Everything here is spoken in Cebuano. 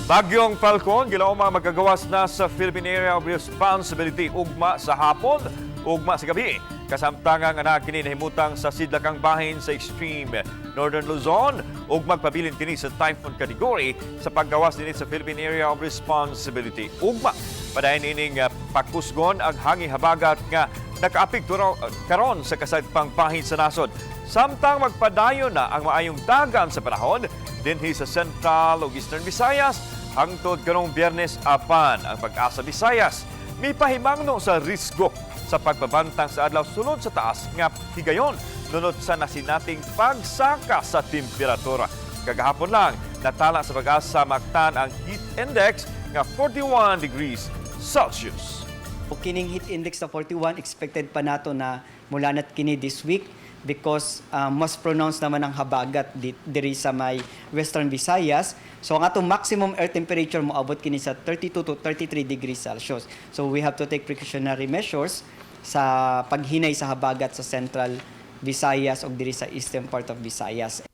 Bagyong Falcon, gilauma magagawas na sa Philippine Area of Responsibility ugma sa hapon, ugma sa gabi. Kasamtangang anak kini nahimutang sa sidlakang bahin sa extreme Northern Luzon ug magpabilin kini sa typhoon category sa paggawas dinhi sa Philippine Area of Responsibility. Ugma, padayon ining pakusgon ang hangi habagat nga nakaapekto raw karon sa kasadpang bahin sa nasod. Samtang magpadayon na ang maayong dagan sa panahon dinhi sa Central ug Eastern Visayas hangtod karong Biyernes, apan ang Pag-asa Visayas mipahimangno sa risgo sa pagbabantang sa adlaw sulod sa taas nga higayon nunot sa nasinating pagsaka sa temperatura. Kagahapon lang, natala sa Pag-asa Mactan ang heat index nga 41 degrees Celsius. O kining heat index na 41, expected pa nato na mulanat kini this week because mas pronounced naman ang habagat diri sa may Western Visayas. So ang atong maximum air temperature moabot kini sa 32 to 33 degrees Celsius. So we have to take precautionary measures sa paghinay sa habagat sa Central Visayas o diri sa eastern part of Visayas.